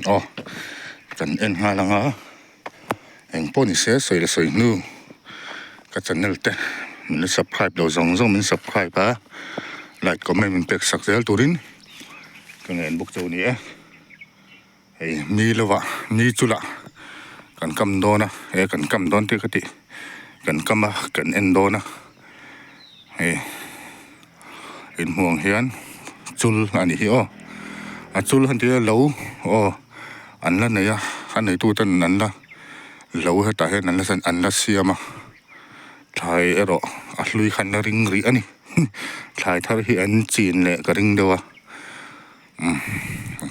Aw kan en nghal ang a eng pawh ni se sawi leh sawi hnu ka channel te min la subscribe lo zawng zawng min subscribe a like comment min pek sak zel turin ka ngen bawk chu a ni e. Hei ni lovah ni chu lah kan kam dawn a he kan kam dawn tih ka tih kan kam a kan en dawn a hei inhmuh ang hian chul a nih hi aw a chul han tih lo aw an la nei a a neitu ten an la lo hetah hian an la an la siam a thlai erawh a hlui kha an la ring rih a ni thlai thar hi an chin leh ka ring deuh a.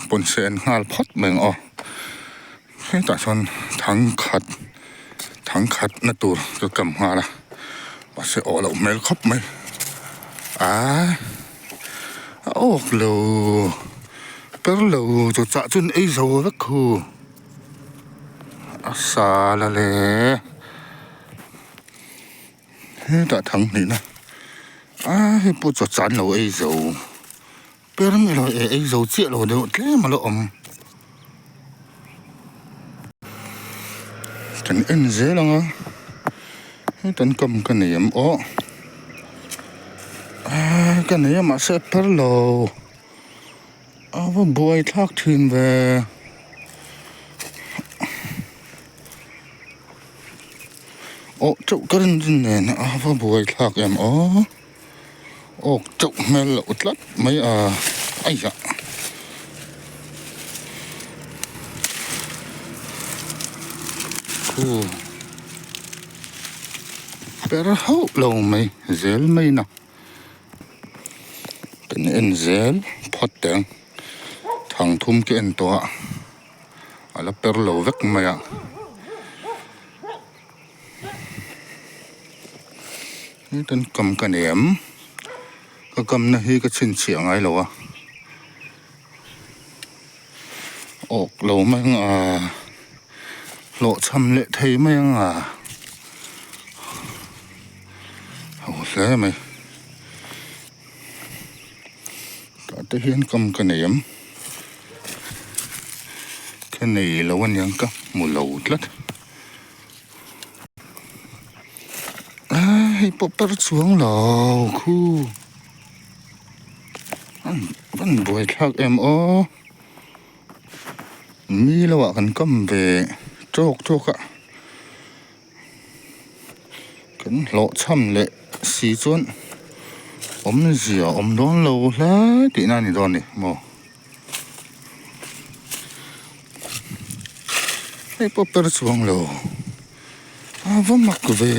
Pawn sen nghal phawt mai ang aw hetah chuan thangkhat thangkhat na tur ka kam nghal a mahse awh loh hmel khawp mai aaa a awk lo per lo chu chah chuan ei zo vek khu a sal a le hetah thang hnihna a hei pawh chaw chan lo ei zo. Per mai lo e ei zo chiah lo deuh tlem a la awm. Kan en zel ang a hetan kam ka nei em aw ah ka nei a mahse a per lo a va buai thlak thin ve. Aw teuh ka rin rin nen a va buai thlak em aw. Awk teuh hmel loh tlat mai a aih ah khu per hauh lo mai zel mai na kan en zel phawt teh ang thang thum khi a en tawh a a la per lo vek mai a. Hetan kam ka nei em ka kamna hi ka chhinchhiah ngai lo a awk lo mai ang a hlawhchham leh thei mai ang a ho hle mai tah te hian kam ka nei em ka nei lo aniang ka hmu lo tlat. Hei pawh per chuang lo khu an buai thlak em aw mi lo ah kan kam ve tawk tawk a kan hlawh chham leh si chuan awmzia awm dawn lo hle tihna a ni dawn a ni maw. Hei pawh per chuang lo a va mak ve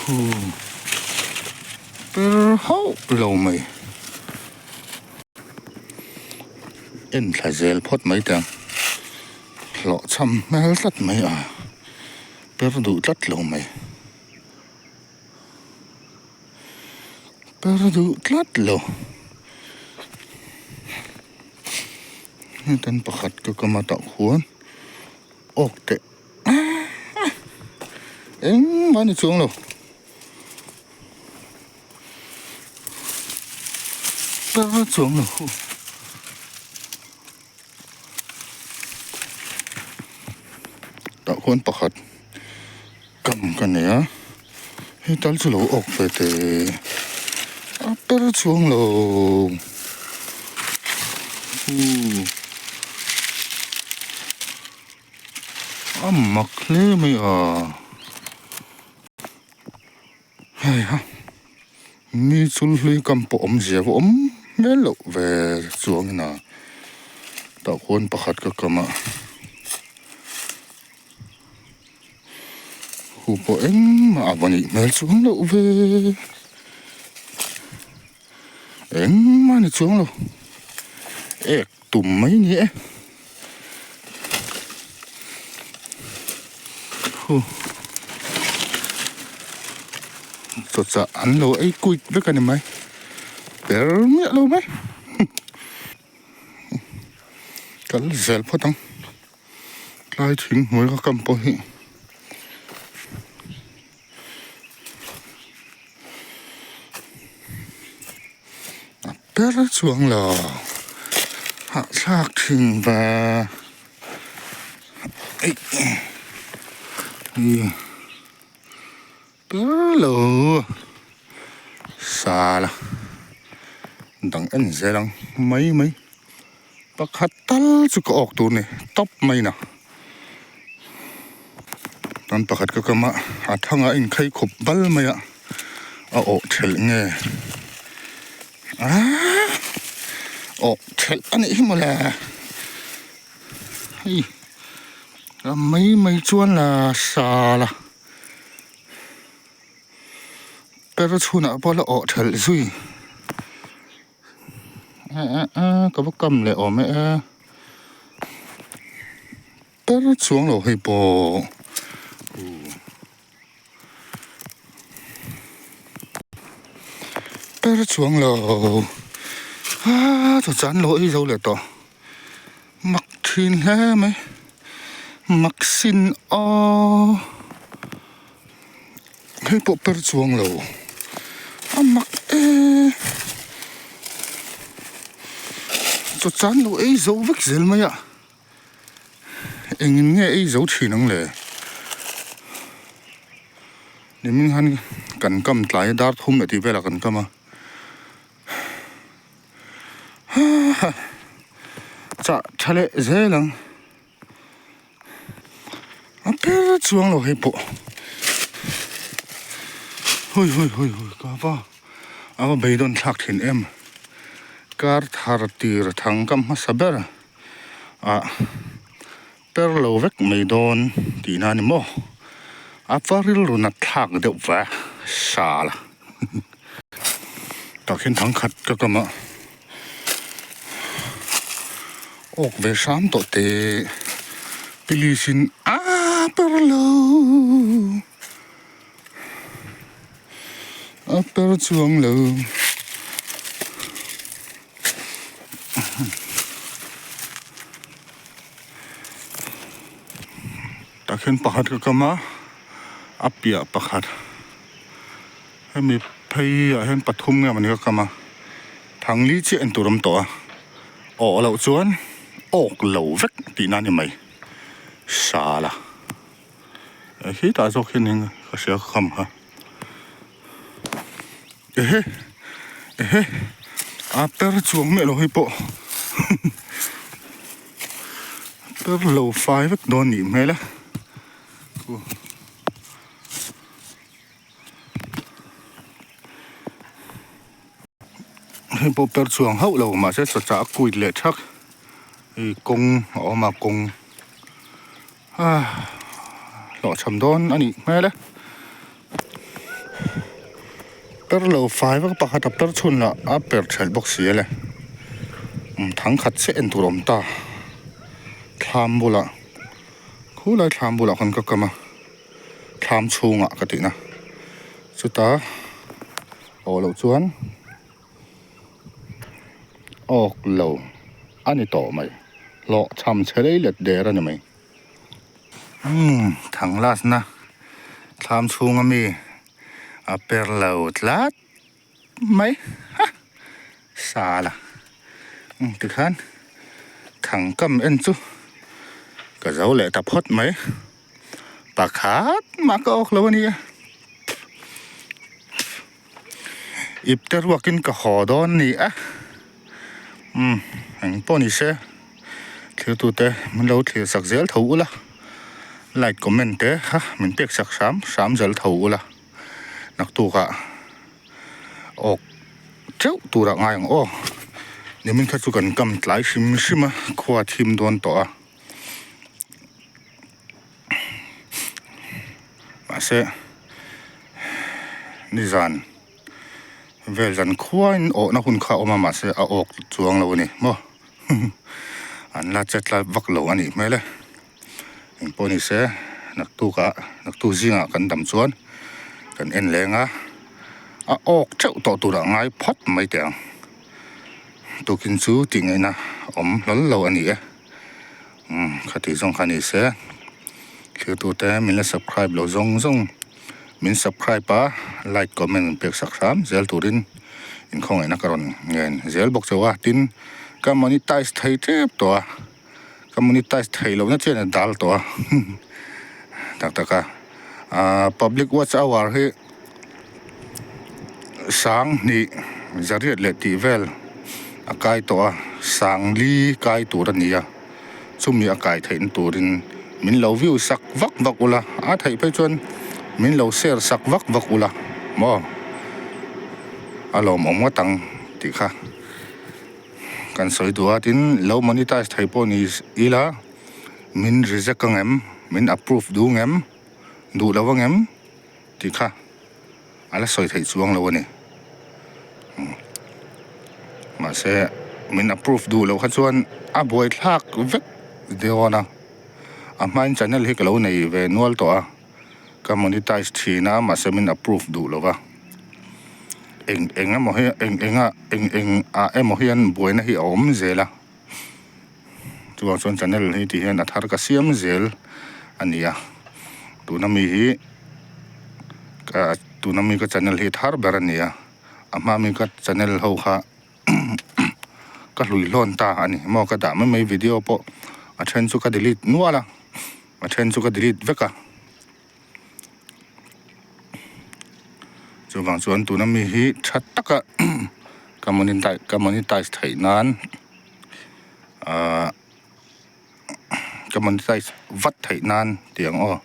hu per hauh lo mai en thla zel phawt mai teh ang hlawhchham hmel tlat mai a per duh tlat lo mai. Per duh tlat lo hetan pakhat ka kam a tah khuan awk teh engmah a ni chuang lo. Per chuang lo hu. Tah khuan pakhat kam ka nei a hei tal chu lo awk ve teh a per chuang lo umm a mak hle mai a hei ha mi chul hlui kam pawh awmzia pawh awm hmel loh ve chuangin a tah khuan pakhat ka kam a hu pawh engmah a va nih hmel chuang loh ve engmah a ni chuang lo ek tum mai a ni e hu chawchah an lo ei kuit vek a ni mai per miah lo mai kal zel phawt ang. Tlai thing hnuai ka kam pawh hi a per chuang lo. Hahthlak thin ve eih hi per lo sala dang en zel ang mai mai pakhat tal chu ka awk tur a ni tawp mai na tan pakhat ka kam a a thangah a inkhei khawp bal mai a a awh thelh nge. Aaa awh thelh a nih hi mawle hei a mai mai chuan la sal a per chhunah pawh la awh thelh zui eh eh ka va kam leh awm e per chuang lo hei pawh. Per chuang lo aa chu chan lo ei zo leh tawh mak thin hle mai mak sin aw hei pawh per chuang lo a mak e chu chan lo ei zo vek zel mai a. Engin nge ei zo thin ang le? Nimin khan kan kam tlai a dar thum leh tih velah kan kam a haha chah tha leh zel ang a ber chuang lo hei pawh hawi hawi hawi hawi ka va a va beidawn thlak thin em kar thar tir thang kam hmasa ber a. ah per lo vek mai dawn tihna a ni maw a va rilru nat thlak deuh va sal a tah khian thangkhat ka kam a awk ve hram tawh te please in a per lo a per chuang lo. Tah khian pakhat ka kam a a piah pakhat hemi phei ah hian pathum nge mawni ka kam a thangli chiah en tur a awm tawh a awh loh chuan awk lo vek tihna a ni mai sala hetah zawk hian ka hria ka kam kha. Ehe ehe a per chuang miah lo hei pawh per lo fai vek dawn nih hmel a hei pawh per chuang hauh lo mahse sawchah a kuit leh thak hei kawng a awm a kawng ah hlawhchham dawn a nih hmel e. Per lo fai vak pakhat a per chhun lah a per thelh bawk si a le thang khat chiah en tur a awm ta thlam bulah khulai thlam bulah khan ka kam a thlam chhungah ka tihna chuta awh loh chuan awk lo a ni tawh mai hlawh chham chhe lei let der a ni mai. Umm thang last na thlam chhunga mi a per lo tlat mai ha sala umm tikhan thang kam en chu ka zo leh ta phawt mai pakhat mah ka awk lo a nia ip te ruakin ka haw dawn a ni a umm engpawh ni se. Thiltute min lo thlir sak zel tho ula like comment te kha min pek sak hram hram zel tho ula naktukah awk teuh turah ngai ang aw nimin kha chu kan kam tlai hrim hrim a khua thim dawn tawh a mahse nizan. Vel zan khuain awhna hun kha a awm a mahse a awk chuang lo a ni maw an la chet tlai vak lo a nih hmel e engpawh ni se naktukah naktuk zingah kan dam chuan kan en leng a a awk theuh tawh turah ngai phawt mai teh ang tukin chu tih ngaihna awm hlawl lo a ni e umm khati zawng kha ni se thiltute min la subscribe lo zawng zawng. Min subscribe a, like comment min pek sak hram zel turin inkhawngaihna ka rawn ngen zel bawk chauh a, tin Ka monetize thei tep tawh a, ka monetize theih lohna chian a dal tawh a tak tak a ahh public watch hour hi sang hnih zariat leh tih vel a kai tawh a sang li kai tur a ni a chumi a kai theih na turin min lo view sak vak vak ula a theih phei chuan min lo share sak vak vak ula maw a lawmawm ngawt ang tih kha. Kan sawi duh a, tin lo monetize thei pawh ni ila min reject ang em, min approve duh ang em, duh lo ang em tih kha a la sawi theih chuang lo a ni. Mahse min approve duh loh kha chuan a buaithlak vek dawn a, a hmain channel hi ka lo nei ve nual tawh a. Ka monetize thin a mahse min approve duh lo va, eng eng emaw hi eng eng a eng eng ah emaw hian buaina hi a awm zel a, chuvang chuan channel hi ti hian a thar ka siam zel a ni a, tuna mi hi ka tuna mi ka channel hi thar ber a ni a, a hma mi ka channel ho kha ka hlui hlawn ta a ni maw ka dah mai mai video pawh a then chu ka delete nual a. A then chu ka delete vek a, chuvang chuan tuna mi hi tha taka ka monetize ka monetize theih nan ahh ka monetize vat theih nan tih ang aw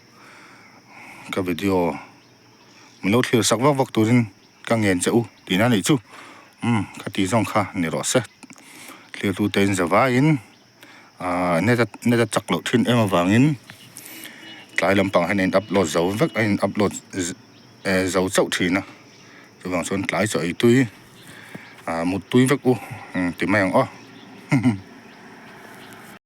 ka video min lo thlir sak vak vak turin ka ngen che u tih na nih chu umm ka tih zawng kha ni rawh se thlir tute in zavaiin. Ahh net a net a chak loh thin em avangin tlai lampang hian a in upload zo vek a in upload zo chauh thin a chuvang chuan tlai chaw ei tui ah mut tui vek u ti mai ang aw.